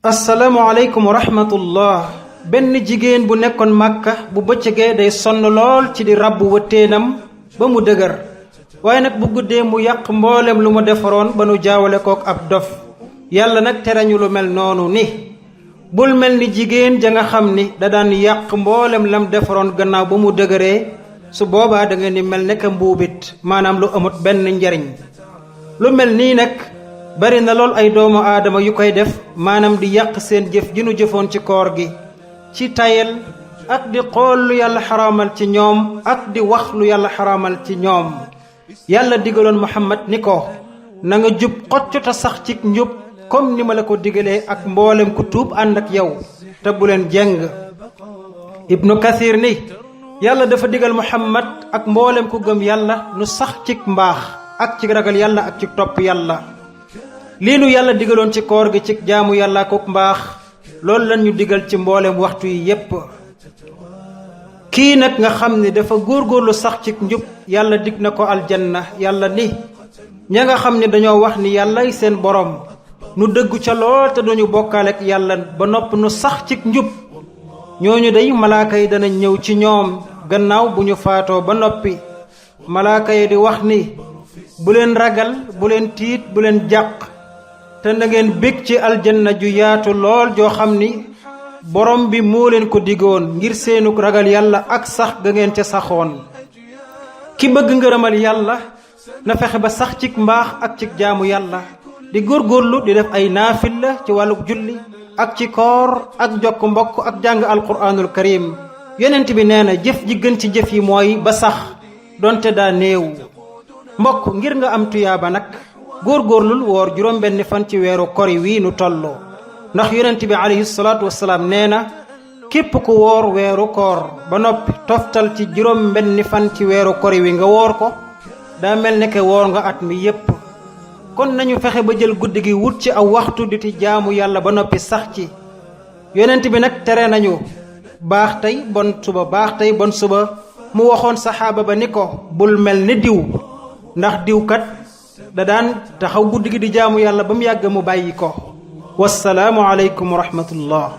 asalaamualeykum wa rahmatullah. benn jigéen bu nekkoon màkka bu bëccëgee day sonn lool ci di ràbb wëtteenam ba mu dëgër waaye nag bu guddee mu yàq mboolem lu mu defaroon ba nu jaawale kook ab dof. yàlla nag terañu lu mel noonu ni bul mel ni jigéen ja nga xam ni da daan yàq mboolem lam defaroon gannaaw ba mu dëgëree, su boobaa da ngeen di mel ne ka mbuubit, maanaam lu amut benn njariñ. lu mel nii nag bari na lool ay doomu aadama yu koy def, maanaam di yàq seen jëf ji nu jëfoon ci koor gi ci tayel ak di xool lu yàlla xaraamal ci ñoom ak di wax lu yàlla xaraamal ci ñoom. yàlla digaloon Muhammad ni ko na nga jub xocc te sax ci njub comme ni ma la ko digalee ak mboolem ku tuub ànd ak yow te bu leen jeng. Ibnu Kathir ni yàlla dafa digal Muhammad ak mboolem ku gëm yàlla nu sax ci mbaax ak ci ragal yàlla ak ci topp yàlla. lii nu yàlla digaloon ci koor gi ci jaamu yàlla ak mbaax, loolu lan ñu digal ci mboolem waxtu yi yépp. kii nag nga xam ni dafa góorgóorlu sax ci njub, yàlla dig na ko aljanna. yàlla ni ña nga xam ne dañoo wax ni yàllay seen borom, nu dëggu ca lool te duñu bokkaale ak yàlla ba nopp nu sax ci njub, ñooñu day malaaka yi dana ñëw ci ñoom gannaaw bu ñu faatoo ba noppi. malaaka yi di wax ni bu leen ragal, bu leen tiit, bu leen jàq, te na ngeen bég ci aljanna ju yaatu lool joo xam ni borom bi moo leen ko digoon ngir seenuk ragal yàlla ak sax ga ngeen ca saxoon. ki bëgg ngërëmal yàlla na fexe ba sax ci mbaax ak ci jaamu yàlla, di góorgóorlu di def ay naafila ci wàlluk julli ak ci koor ak jokk mbokk ak jàng alquraanul karim. yonent bi nee na jëf ji gën ci jëf yi mooy ba sax donte daa néew. mbokk ngir nga am tuyaaba nag góorgóorlul woor juróom benn fan ci weeru kori wii nu tolloo, ndax yonent bi alayhi salaatu wasalaam nee na képp ku woor weeru koor ba noppi toftal ci juróom benn fan ci weeru kori wi nga woor ko, daa mel ne ke woor nga at mi yépp. kon nañu fexe ba jël guddi gi wut ci aw waxtu di ci jaamu yàlla ba noppi sax ci. yonent bi nag tere nañu baax tey bon suba, baax tey bon suba. mu waxoon saxaaba ba ni ko bul mel ni diw, ndax diwkat da daan taxaw guddi gi di jaamu yàlla ba mu yàgg mu bàyyi ko. wassalaamu aleykum wa rahmatullah.